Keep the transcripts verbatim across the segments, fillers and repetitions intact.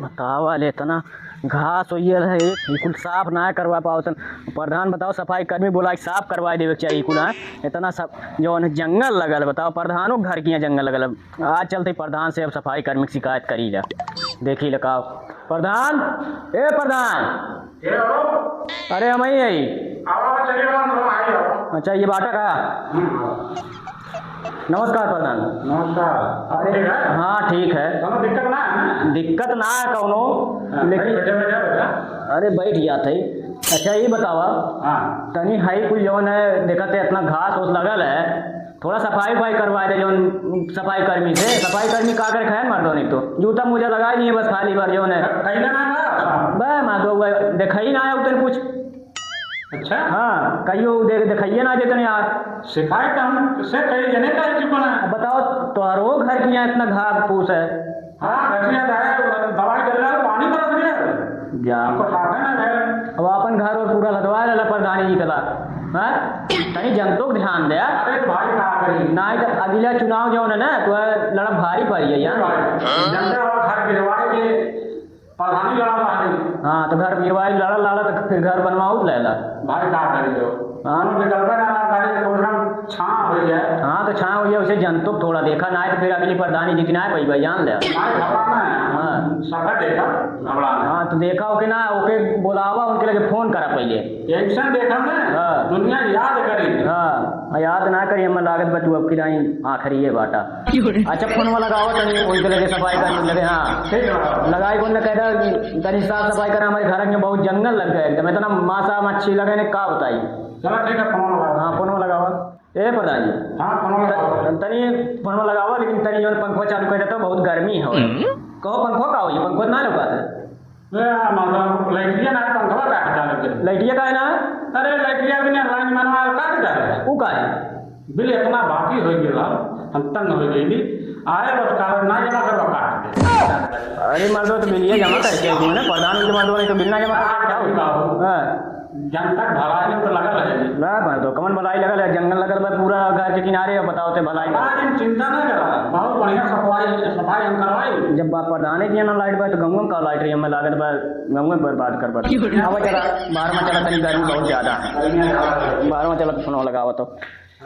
बतावा ले, इतना घास होइल है, ई कुल साफ ना करवा पावत। प्रधान बताओ, सफाई कर्मी बोलाइ के साफ करवाइ देवे के चाही कुल, हाँ? इतना सब जौन जंगल लगल, बताओ, प्रधानो के घर किहाँ जंगल लगल। आज चलते प्रधान से अब सफाई कर्मी के सिकायत करी ला, देखी ला का। प्रधान, ए प्रधान। के हो? अरे, हम ही आई। आओ, आओ, चलिए, आओ, आओ, आओ। अच्छा, ये बाटा का? हम्म, आओ। नमस्कार प्रधान। नमस्कार। अरे, ठीक है? हाँ, ठीक है। कोनो दिक्कत ना है ना? दिक्कत ना है कौनो, हाँ, लेकिन बैठ, बैठ, बैठ, बैठ। अरे, बैठ जात है। अच्छा, ये बतावा, हाँ। तनी हाई कुल जौन है, देखत है, इतना घास ओस लगल है, थोड़ा सफाई उफाई करवाइ दे जौन सफाई कर्मी से। सफाई कर्मी का करे, खैर मर्दो नहीं तो जूता मोजा लगाइ दिए बस खाली भर जौन है। कइले ना का? बे मर्दो, वह देखा ही ना है उतन कुछ। अच्छा। हाँ, कहियो देख, देखाइए ना देतन यार। शिकायत हम से कई जने कर चुका ना। अब बताओ, तोहरो घर किहाँ इतना घास फूस है। हाँ, घर किहाँ तो है, दवाई डलला, पानी बरस गया। जा। हमको साफे ना है। अब अपन घर और पूरा लदवा लेला प्रधानी जी तला। हाँ? तनी जनतो के ध्यान दे। अरे भाई, का करी? नाहीं तो अगला चुनाव जौन है ना, तो लड़ब भारी पड़ी है यार। भाई, जनता और घर गिरवाए के प्रधानी लड़ा रहा है। हाँ, तो घर गिरवाए, लड़ा, लड़ा, तो फिर घर बनवाऊ लेला। भाई, का करी जो? हाँ। हम निकलबे ना, ना करी, तो कम से कम छाँव हो जाए। हाँ, तो छाँव हो जाए, उसे जनतो थोड़ा देखा, नाहीं तो फिर अगली प्रधानी जीती ना पाई भाई, जान ले। नाहीं, घबराना है। हाँ। सब है देखा, घबराना है। हाँ, तो देखा ओके ना, ओके बोलावा, उनके लगे फोन करा पहिले। Action देखा ना, हाँ। दुनिया याद करी। हाँ, याद ना करी, हमें लागत बा तू अब की दाई आखिरी ये बाटा। अच्छा, फोनवा लगावा तनी, वही के लगे सफाई करने लगे, हाँ। ठीक है। लगाई बोलने कहता कि तनी साफ सफाई करा, हमारे घर में बहुत जंगल लग गया एकदम, इतना मासा मच्छी लगे ने, का बताई। चलो ठीक है, फोन लगाओ। हाँ, फोनवा लगावा। ए प्रधान जी। हाँ, फोनवा लगाओ। त-, तनी फोनवा लगावा, लेकिन तनी जौन पंखवा चालू कर देता, बहुत गर्मी हो। हम्म। कहो पंखवा का होई, पंखवा ना लगा दे। ए, मतलब, लाइटिया ना है, पंखवा का है चालू करे? लाइटिया का है ना? अरे, लाइटिया भी नहीं, लाइन मनवा काट दे। ऊ का है? बिल इतना बाकी हो गया, हम तंग हो गई। आए बस कागज ना जमा करवा, काट दे। अरे मर्दो, तो बिलिया जमा करके आई तू ना, प्रधान जी मर्दो, नहीं तो बिल ना जमा करवा, क्या होई? हाँ। जनता के भलाई में तो लगल है। ना मर्दो, कमन भलाई लगल है, जंगल लगल बा पूरा घर के किनारे, अब बताओ ते भलाई ना। हाँ, लेकिन चिंता ना करा, बहुत बढ़िया सफाई, सफाई हम करवाई। जब बाप प्रधाने किया ना लाइट बा, तो गंगों का लाइट रही, हमें लागत बा, गंगों बर्बाद कर बा। अब चला, बाहर में चला, तनी गर्मी बहुत ज्यादा है। बाहर में चला, तो फोन लगावा तो।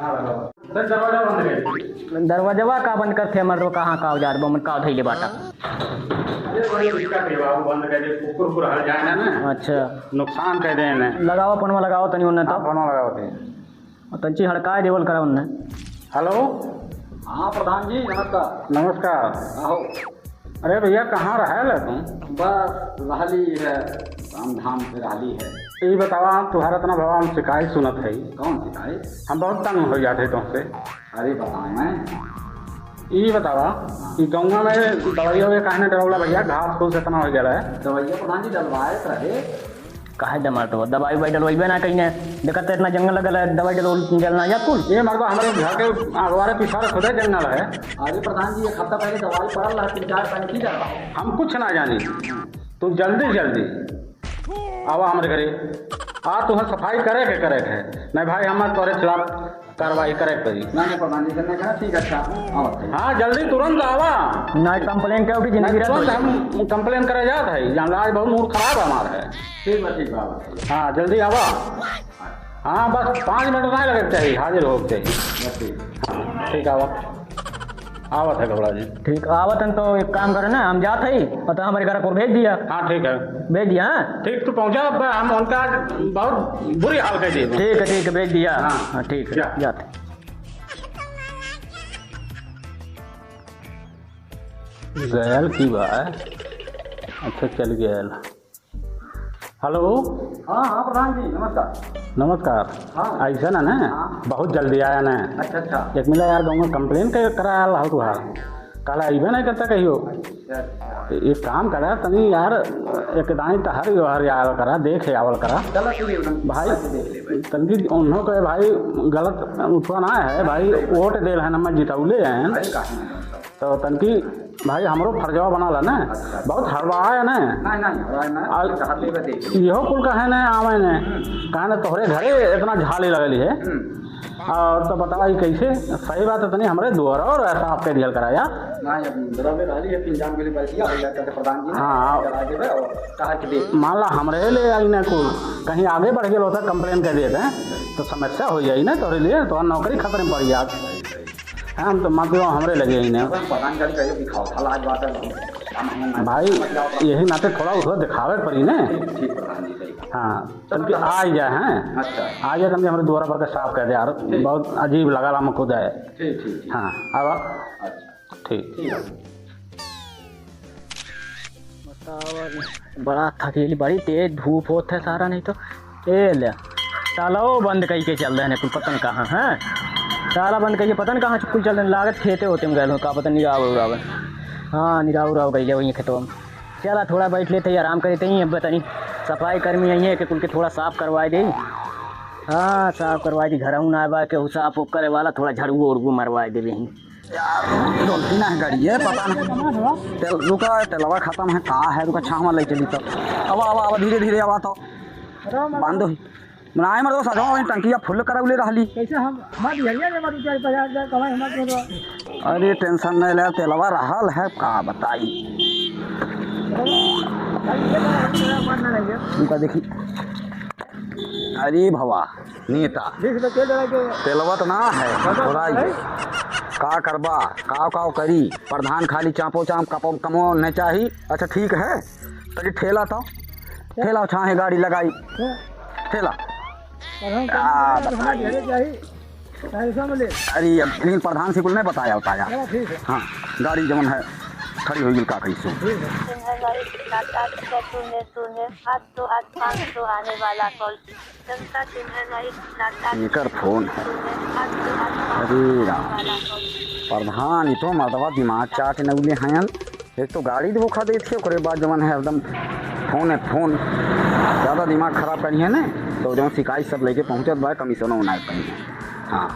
हाँ, बताओ। अरे, दरवाजा बंद कर। दरवाजवा का बंद करते हैं, मर्दवा, कहाँ का औजार बा, मन का धइले बाटा। अरे, बड़ी दिक्कत है बाबू, बंद कर दे, कुकुर उकुर हर जाए ना, ना। अच्छा। नुकसान कर दे ना। लगाओ, फोनवा लगाओ तनी उन्ने तो। हाँ, फोनवा लगाओ तनी। और तंची हड़काए देवल करा उन्ने। हेलो। हाँ, प्रधान जी, नमस्कार। नमस्कार। आओ। अरे भैया, कहाँ रहल है तुम? बस रहली है, काम धाम से रहली है। ई बतावा, तुहार इतना बड़ा हम शिकायत सुनत है। कौन शिकायत? हम बहुत तंग हो जाते तुमसे। अरे बताओ मैं। ई बतावा, ई गौवा में दवाइया ववाइया काहे ना डलवला भैया, घास फूस इतना हो गया है। दवाइया प्रधान जी डलवाए रहे। काहे डलवात हो? दवाई उवाई डलवाइबे ना कहीं ने। देखत तो इतना जंगल लगल है, दवाई डलवा, डलना या कुल। ये मर्दवा, हमारे घर के अगवारे पिछारे खुदे जंगल है। अरे प्रधान जी, एक हफ्ता पहले दवाई पड़ल रहा, तीन चार टंकी डलवा। हम कुछ ना जानी। तू जल्दी जल्दी आवा हमारे घरे। आ, तुम्हें सफाई करे के, करे के है। नहीं भाई, हम तोरे खिलाफ कार्रवाई करे के पड़ी। नहीं, नहीं, प्रधान जी, से नहीं कहा, ठीक है, अच्छा, आओ। हाँ, जल्दी तुरंत आवा। नहीं, complain क्या उठी, जिंदगी नहीं, तुरंत रात हम complain करे जात है, जान ला, आज बहुत mood खराब है हमारा है। ठीक बा, ठीक बा, आवा। हाँ, जल्दी आवा। हाँ, बस पाँच मिनट ना लगे के चाहिए, हाजिर हो के चाहिए। बस ठीक। हाँ, ठीक, आवा। आवत है घबड़ा जी। ठीक, आवत हन तो एक काम करे ना, हम जात हई, और तो हमारे घर को भेज दिया। हाँ, ठीक है। भेज दिया, हाँ? ठीक, तू पहुँचा, अब हम उनका बहुत बुरी हाल कर दिए। ठीक है, ठीक है, भेज दिया। हाँ। हाँ, ठीक है, जा। जात हई। गयल की बात। अच्छा, चल गयल। हेलो। हाँ, हाँ, प्रधान जी, नमस्कार। नमस्कार। हाँ। ऐसा ना, ना, हाँ। बहुत जल्दी आया ना। अच्छा, अच्छा। एक मिला यार, गाँव में complain के करा आया रहा तू, हाँ। काला अइबे नहीं करता कहियो। अच्छा, अच्छा। एक काम करा, तनी यार, एक दाई तो हर व्यवहार आवल करा, देखे आवल करा। चलो, ठीक है, भाई, देख ले भाई। तनकी उन्हों के भाई गलत उठवा ना है, भाई, वोट देल है, हम जितौले हैं। भाई, कहाँ है? तो तनकी भाई, हमरो फर्जवा बना ला ना। अच्छा। बहुत हड़बड़ाए ना। नहीं, नहीं, हड़बड़ाए ना। आ, चाहते बा देख। इहो कुल कहे ना आवे ने। हम्म। कहे ना तोहरे घरे इतना झाली लगली है। हम्म। और तो बतावा, ई कैसे? सही बात है, तनी हमरे दुआरा और साफ कर दिहल करा या। ना, ये दुआरा में रहली है, फिर जान के लिए बैठ गया, हो जाता है प्रधान जी ने, हाँ। जरा के और कहा कि दे। मान ला, हमरे ले आई ना कुल, कहीं आगे बढ़ गया होता, complain कर देते हैं, तो समस्या हो जाई ना तोरे लिए, तो नौकरी खतरे में पड़ जात। हम तो मतलब हमरे लगे ही ना। प्रधान जी का ये दिखाओ, भला आज बात है, हम, हम, हम, भाई, यही नाते थोड़ा उसको दिखावे के पड़ी ना। ठीक, ठीक, प्रधान जी, सही। हाँ। तनके आ ही जाए, हैं? अच्छा। आ जाए, तनके हमरे दुआरा पर के साफ कर दे यार। ठीक। बहुत अजीब लगा ला हमको दे। ठीक, ठीक, ठीक। हाँ, अब आप अच्छा। ठीक। ठीक है। बताओ, बड़ा थकेली, बड़ी तेज धूप होत है सारा, नहीं तो। ए ले, तालाओ बंद कई के चल रहे हैं कुल, पता नहीं कहाँ, हैं? ताला बंद कई के पता नहीं कहाँ कुल चल रहे हैं, लागत खेते होते में गए हो, का पता नहीं आवे उड़ावे। हाँ, निराव उराव गई ले वहीं खेतवा में। चला, थोड़ा बैठ लेते ही, आराम करते ही। अब तनी सफाई कर्मी आई है कि कुल के थोड़ा साफ करवाए दे। हाँ, साफ करवाए दी। घर हूँ ना बा, केहू साफ उफ करे वाला, थोड़ा झड़ुओ उड़ुओ मरवाए देबे ही। यार, डोलती ना है गाड़ी, ये पता नहीं। तेल, रुका, तेलवा खत्म है, का है, रुका, छावा ले चली तब। आवा, आवा, आवा, धीरे, धीरे आवा तो। बांधो ही। ना, मर्दवा, सजवा वही टंकिया full करवले रहली। कैसे हम, हमार बिहरिया में मर जाए, पचास हजार कमाई हमार के तो। अरे, tension नहीं ले, तेलवा रहल है, का बताई। अरे, ये तो है, तेलवा मरना नहीं है। उनका देखी। अरे भवा, नेता। बीस रुपये तेल डला के। तेलवा तो ना है, बता थोड़ा ही। है। का करबा, काव काव करी, प्रधान खाली चापो चाप, कपो कमो नहीं चाही। अच्छा, ठीक है, तनी ठेला तो। ठेला उठाए गाड़ी लगाई। क्या? ठेला। प्रधान आ, साहब, बताइए। हमारे घरे चाहिए। पैसा मिले। अरे, अब लेकिन प्रधान से कुल नहीं बताया होता यार। चलो, ठीक है। हाँ, गाड़ी जवन है, खड़ी होई गई का करी सो। ठीक है। तुम्हें नहीं नाटक से तूने, तूने, आज तो आज पाँच सौ आने वाला कॉल। जनता तुम्हें नहीं नाटक एकर फोन है। तुम्हें आज तो आज पाँच सौ अरे राम। आने वाला कॉल। प्रधान, ई तो मर्दवा दिमाग चाट नउले हैं। एक तो गाड़ी धोखा देत है, ओकरे बाद जवन है एकदम फोन है, फोन। ज्यादा दिमाग खराब करिहैं ने, तो जवन शिकायत सब लेके पहुँचत बा, कमीशनो ना करिहैं। हाँ,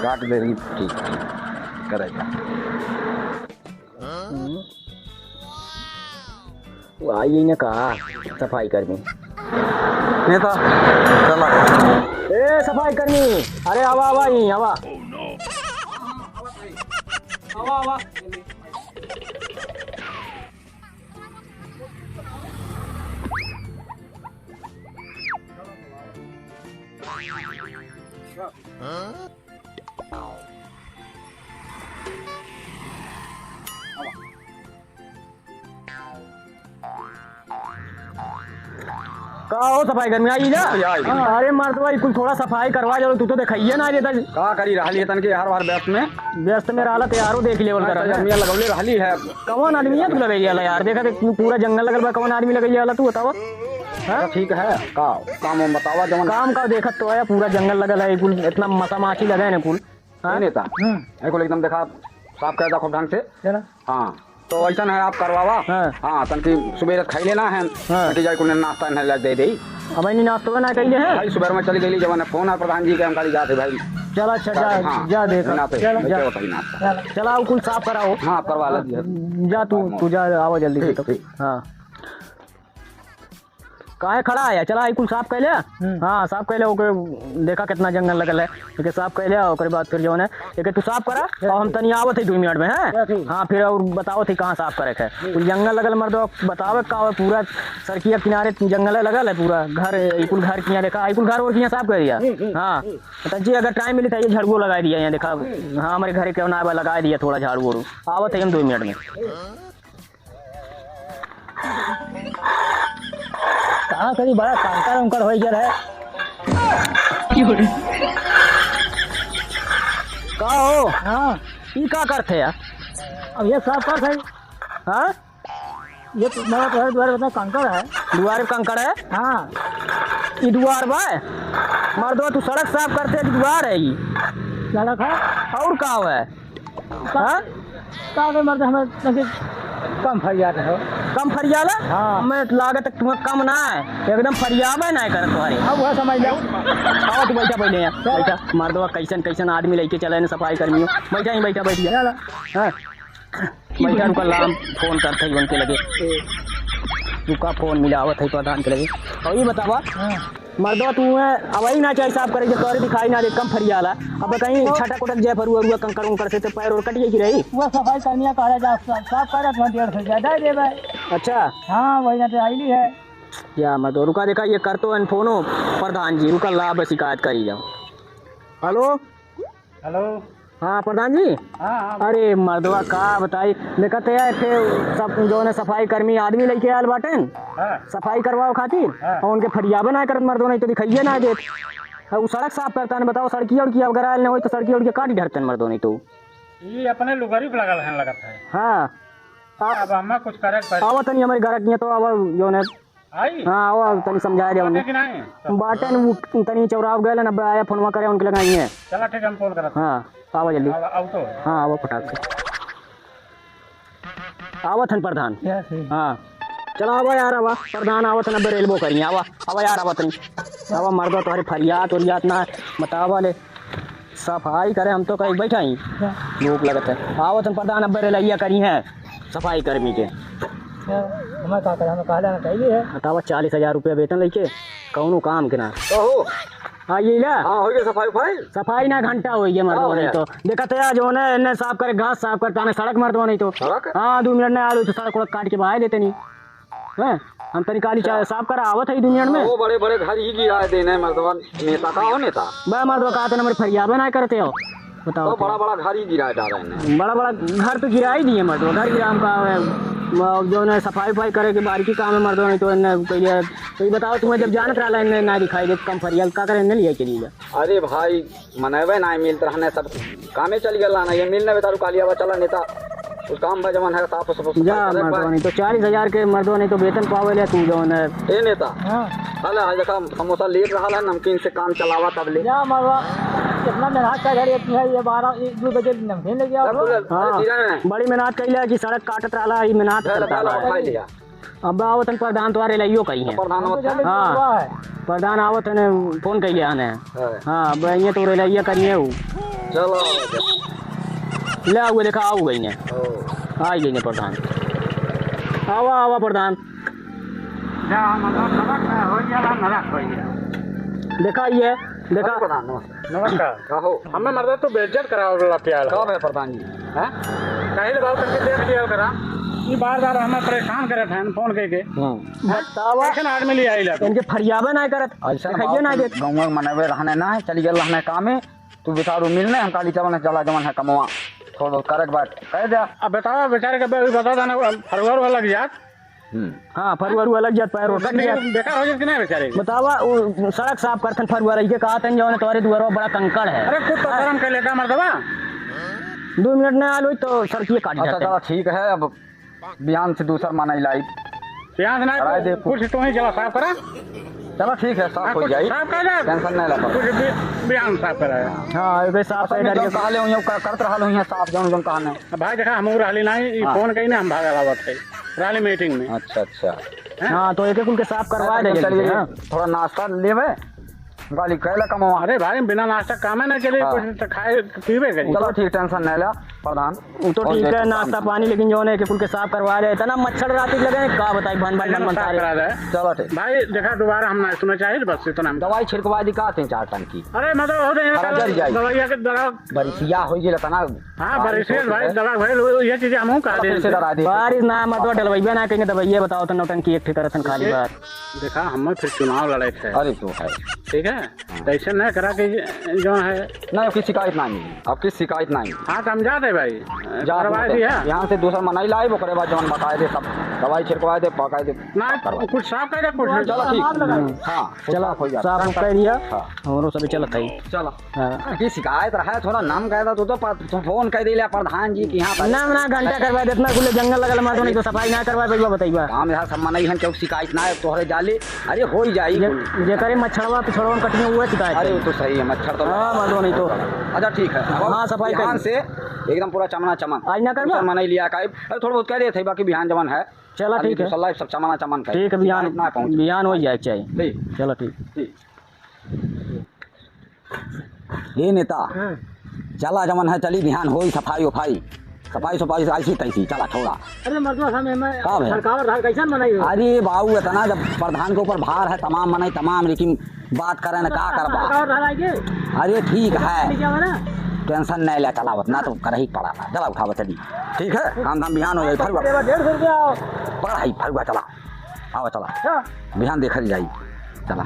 काट दे रही, ठीक है, करेगा। हम्म। वो आई ही ना कहा, सफाई कर्मी। नेता, चला। ए, सफाई कर्मी, अरे आवा, आवा, यहीं आवा। आवा, आवा। का हो सफाई कर्मी, आई जा? आई, आई। हाँ, अरे मर्दवा, ई कुल थोड़ा सफाई करवा जाओ, तू तो देखाइए ना देता। का करी रहली है तनके यार वार व्यस्त में? व्यस्त में रहला तो यारो देख लेवल हाँ, कर। तो जमिया लगौले रहली है। कौन आदमी है तू लगई जाला यार? देखा देख, तू पूरा जंगल लगल बा, कौन आदमी लगई जाला तू बतावा? हाँ? अच्छा, ठीक है, का काम हम बतावा जवन काम का देखत तो है, पूरा जंगल लगल है, कुल इतना मसा माछी लगे है ना कुल। हाँ? नहीं नेता, हम्म। ये कुल एकदम देखा, साफ कर दे खूब ढंग से। चला। हाँ, तो ऐसा है आप करवावा। हाँ। हाँ, तनकी सुबेरे खाई लेना है। हाँ। तनकी जाए कुल नाश्ता नहीं लग दे दे। अब नहीं नाश्ता ना कइले हैं। भाई सुबह में चली गई जवन फोन है प्रधान जी के, हम खाली जाते भाई। चला अच्छा, जा, हाँ, जा देखा। नाश्ते, चला, मैं जा। क्या बताई नाश्ता। चला, चला, वो कुल साफ कराओ। हाँ, करवा ले। जा तू, तू जा, आवा जल्दी से ठीक, तो। ठीक। हाँ। काहे खड़ा है? चला, ई कुल साफ कर ले। हम्म। हाँ, साफ कर ले, ओके देखा कितना जंगल लगल है। एके साफ कर ले, ओकरे बाद फिर जौन है, एके तू साफ करा, और हम तनी आवत है दो मिनट में, हैं? क्या ठीक? हाँ, फिर और बतावत है कहाँ साफ करे के है। ठीक। कुल जंगल लगल मर्दवा, बतावे का हो, पूरा सड़किया किनारे जंगल लगल है पूरा। घर, ई कुल घर किया देखा, ई कुल घर और किया साफ कर दिया। ठीक, ठीक, हाँ। ठीक। तो जी, अगर टाइम मिली तो ये झाड़ुओ लगा दिया यहाँ, देखा। हाँ, हमारे घर के ना बा, लगा दिया थोड़ा झाड़ू वाड़ू। आवत है हम दो मिनट में। कहाँ करी बड़ा कंकर उंकर होइ गया है। का हो? हाँ। ई का करते यार? अब ये साफ कर भाई। हाँ? ये तो मेरा तो है, दुआरे पे कंकर है। दुआरे पे कंकर है? हाँ। ई दुआर बा? मर्दवा, तू सड़क साफ करते कि दुआर है ई? सड़क है। और का है? हाँ? का के मर्द हमें तनिक कम फरियाद हो। कम फरियाला? हाँ। मैं लागत तुम्हें कम ना है, एकदम फरियाबे ना करे तुम्हारे। अब वह समझ लो। आओ तू बैठा पहले यहाँ, चलो। बैठा। मर्दवा कैसन कैसन आदमी लेके चले न सफाई कर्मियों। बैठा ही बैठा, बैठ जा। चलो। हाँ। बैठा रुका, लाम फोन करते ही उनके लगे। रुका, फोन मिलावत है प्रधान के लगे। और ये बतावा, हाँ। मर्दवा, तू है, अब ही ना चाहे साफ करे, जब तोहरे दिखाई ना दे, कम फरियाला। अब कहीं छटक उटक जाए फरुआ उरुआ कंकड़ उंकड़ से, तो पैर और कटिए की रही। वो सफाई कर्मिया कह रहा जा, साफ, साफ करे, तुम्हें डेढ़ सौ रुपया दे देबे। अच्छा। हाँ, वही ना तो आइली है। या मर्दवा, रुका, देखा, ये कर तो अन फोनो प्रधान जी, रुका, ला, बस शिकायत करी जाओ। हेलो। हेलो। हाँ, प्रधान जी। हाँ, हाँ। अरे, मर्दवा, का बताई, देखत है, एक ठे सब, जौन है, सफाई कर्मी आदमी लइके आयल बाटेन, हाँ। सफाई करवावे खातिर, हाँ। और उनके फरियाबे ना करत, मर्दवा, नहीं तो दिखाइए ना देत। हाँ, उ सड़क साफ करता ने, बताओ, सड़किया उड़किया अगर आयल ना होई, तो सड़किया उड़किया काटी धरतन, मर्दवा, नहीं तो। ये अपने लुगरी पे लगल हैं, लगत है। हाँ। आ-, अब हमें कुछ करे के पड़ी। आवा तनी हमारे घर के, तो आवा, जौन है, आई? हाँ, आवा, तनी समझाए दे बाटे उन्हें। कि नहीं? बाटे न, उ तनी चौराव गए ना, अब आया, फोनवा करे, उनके लगाई है। चला, ठीक है, हम फोन करत। हाँ, आवा जल्दी। आवा, आवा तो। हाँ, आवा फटाक से। आवत हन प्रधान। क्या सही? हाँ। चला, आवा यार, आवा। प्रधान आवत हन, अब रेलबो करी। आवा, आवा यार, आवत हन। आवा, मर्दवा, तोहरे फरियात उरियात ना बतावा ले। सफाई करे, हम तो कहीं बैठा ही। क्या? भूख लगत है। आवत हन प्रधान, अब रेलैया करी है सफाई कर्मी के। क्या? हमें का करे, हमें कहले ना चाहिए है। बतावा, चालीस हजार रुपया वेतन लेके कौनो काम के ना। कहो। हाँ, ये ला। हाँ, हो गया सफाई उफाई? सफाई ना, घंटा हो गया, मर्दवा, हाँ, नहीं तो। देखत है, आज होने, इन्हें साफ करे, घास साफ करता ने, सड़क, मर्दवा, नहीं तो। सड़क? हाँ, दो मिनट ना आलू तो सड़क उड़क काट के बहाए देते नहीं। हैं? हम तनी काली चा-, साफ करा आवत है दुनिया में। वो बड़े बड़े घर ही गिराए देने मर्दवा, नेता का हो नेता? बा मर्दवा, का तो नंबर फरियाबे ना करते हो, बताओ तो। बड़ा बड़ा घर ही गिराए डाले हैं। बड़ा बड़ा घर तो गिरा ही दिए मर्दवा, घर गिरा हम का है, म-, जो है सफाई उफाई करे के बारीकी काम है मर्दवा, नहीं तो इन्हें पहले तो ये बताओ, तुम्हें जब जानत रहा इन्हें ना दिखाई दे कम फरियाल का करे, इन्हें लिए चली जा। अरे भाई, मनवे ना मिलत रहने, सब कामे चल गया ना, ये मिलने बेचारू काली आवा चला नेता, कुछ काम बा जवन है, साफ सफाई जा करे मर्दवा, बा। नहीं तो चालीस हजार के मर्दवा, नहीं तो वेतन पावे ले तू जवन है। ए नेता, हाँ। हले, हाँ, देखा, समोसा लेट रहा है, नमकीन से काम चलावा तब ले। जा मर्दवा, इतना मेहनत का घर इतनी है, ये बारह, एक, दो बजे नमकीन लेके आओ। हाँ, बड़ी मेहनत कैले कि सड़क काटत रहा, ये मेहनत करत रहा। खाई लिया। अब आवत हन प्रधान तोहार रेलैयो करी हैं। प्रधान आवत हन? हाँ, प्रधान आवत हन, फोन कइले हन। हाँ। हाँ, अब ये तो रेलैया करिए हूँ। चलो, ले आओ, देखा, आओ गई ने। ओ। आ गई ने प्रधान। आवा, आवा प्रधान। जा, मतलब, नरक हो गया, नरक हो गया। देखा ये, देखा। अरे प्रधान, नमस्कार। नमस्कार। कहो। हमें मर्दा तू बेइज्जत करावे वाला प्यार का है। है प्रधान जी? हैं? काहे ले बाबू करके देख लिया करा। ई बार बार हमें परेशान करत हैं फोन करके। हाँ। बतावा। कैसन आदमी ले आइला तू? इनके फरियाबे ना करत। ऐसा दिखाइए ना देत। गाँव में मनवे रहने ना है, चली गल रहने काम में। तू बेचारू मिलने, हम काली चवन चला जवन है कमवा। थोड़ा बहुत करे के बात कह दे। अब बतावा बेचारे के, बता देना, फरवर वाला लग जात। हम्म। हाँ, फरुआ उरुआ लग जात, पैर और कट जात। बेकार हो जात कि ना बेचारे के? बतावा, उ सड़क साफ करथन, फरुआ रही के कहत हन, जौन तोहरे दुआरवा बड़ा कंकड़ है। अरे, कुछ तो शर्म कर लेता मर्दवा। दो मिनट ना आलो तो सड़किए काट अच्छा, जाते। चलो, ठीक है, अब बिहान से दूसर मनई लाई। बिहान से ना, कराए दे। कुछ तो ही चला साफ करा। चलो, ठीक है, साफ हाँ, हो कुछ जाई। साफ कर दे। टेंशन नहीं लेता। कुछ बि-, बिहान साफ करा है। हाँ, एक साफ असल कर में करके जब कहले हुई, का-, करत रहल हुई है साफ, जौन, जौन कहने। अब भाई देखा, हम रहली नहीं, ई हाँ। फोन कहीं ना, हम भागल आवत है। रहली मीटिंग में। अच्छा, अच्छा। हैं? हाँ, तो एक एक कुल के साफ करवा दे जल्दी से, चलिए, हाँ। थोड़ा नाश्ता लेवे, गाली कैला कमवा। अरे भाई, बिना नाश्ता कामे ना चले, हाँ। कुछ तो खाए, पीबे करी। चलो ठीक, टेंशन नहीं ला, प्रधान। वो तो और ठीक है, देखो नाश्ता काम पानी, लेकिन जौन है कि कुल के साफ करवा दे। इतना मच्छर रात के लगे हैं, का बताई, भन, भन, भन, भन साफ सारे। करा दे। चलो ठीक। भाई, देखा, दोबारा हम ना सुना चाहिए, बस इतना हम दवाई छिड़कवा दी का, तीन चार टंकी। अरे, मतलब, हो जाए, अरे, जर जाई। दवाइया के दवा। बरिसिया हो गेल तना। हाँ, बारिश बरिसिया होत भाई, है। दवा भइल, वो, ये चीजें हमहूँ कह चलो, देन फिर से से। डरा दे। बारिश ना, मतलब, डलवैया ना कहेंगे, दवाइया बताओ, तो नौटंकी एक ठे करत हन खाली बार। देखा, हम फिर चुनाव लड़े थे। अरे, तो है। ठीक है? हाँ। तो ऐसे न करा कि जो है। नहीं, आपकी शिकायत ना मिली, आपकी शिकायत ना मिली। हाँ, तो हम जाते भाई। जा, करवा ठीक है। दिया। यहाँ से दूसरा मनई लाइब, ओकरे बाद जौन बकाए दे, सब दवाई छिड़कवा दे, पकाए दे, ना, सब करवा दे। कुछ साफ कर दे, कुछ चलो, ठीक। हम्म। हाँ, कुछ चलो, साफ हो जाए। साफ कर दिया। हाँ। हमरो सब चलत है। चलो। हाँ। की शिकायत रहा है, थोड़ा नाम कहता तो, तो प-, तो फोन कर दिले प्रधान जी कि यहाँ पर ना, ना, घंटा करवा दे, इतना खुले जंगल लगल, मार दो, नहीं तो सफाई ना करवा, भैया, बताइबा। काम यहाँ सब मनई हन, क्यों शिकायत ना है, तोहरे जाले अरे, होई जाई जे-, कुल। जेकरे मच्छरवा पिछड़वा में कटिए, उहे शिकायत अरे, है। वो तो सही है, मच्छर तो हाँ, लगा। मर्दवा नहीं तो। अच्छा, ठीक है। हाँ, सफाई बिहान करी। से एकदम पूरा चमना चमन। आज ना करबा? दूसर मनई लिया का, अरे, थोड़ा बहुत कह देत है, बाकी बिहान जमन है। चला, खाली ठीक है। दूसर लाइव सब चमना चमन कर। ठीक है, बिहान, शिकायत ना पहुँचे। बिहान हो जाए के चाहिए। ठीक। चला, ठीक। ठीक। ए नेता, हाँ। चला जमन है, चली बिहान होई सफाई उफाई, सफाई सुफाई ऐसी तैसी, चला छोड़ा। अरे मर्दवा, हम एमे का भे? सरकार धार कैसन बनाई हो? अरे बाबू, इतना जब प्रधान के ऊपर भार है, तमाम मनई तमाम, लेकिन बात करे न, का करबा? अरे ठीक है, tension नहीं ले, चलावत ना तो करही पड़ा था। चला उठावा, चली। ठीक है, काम धाम बिहान हो जाई, फरुआ। डेढ़ सौ रुपया आओ। पकड़ है, फरुआ, चला। आवा, चला। बिहान देखल जाई। चला।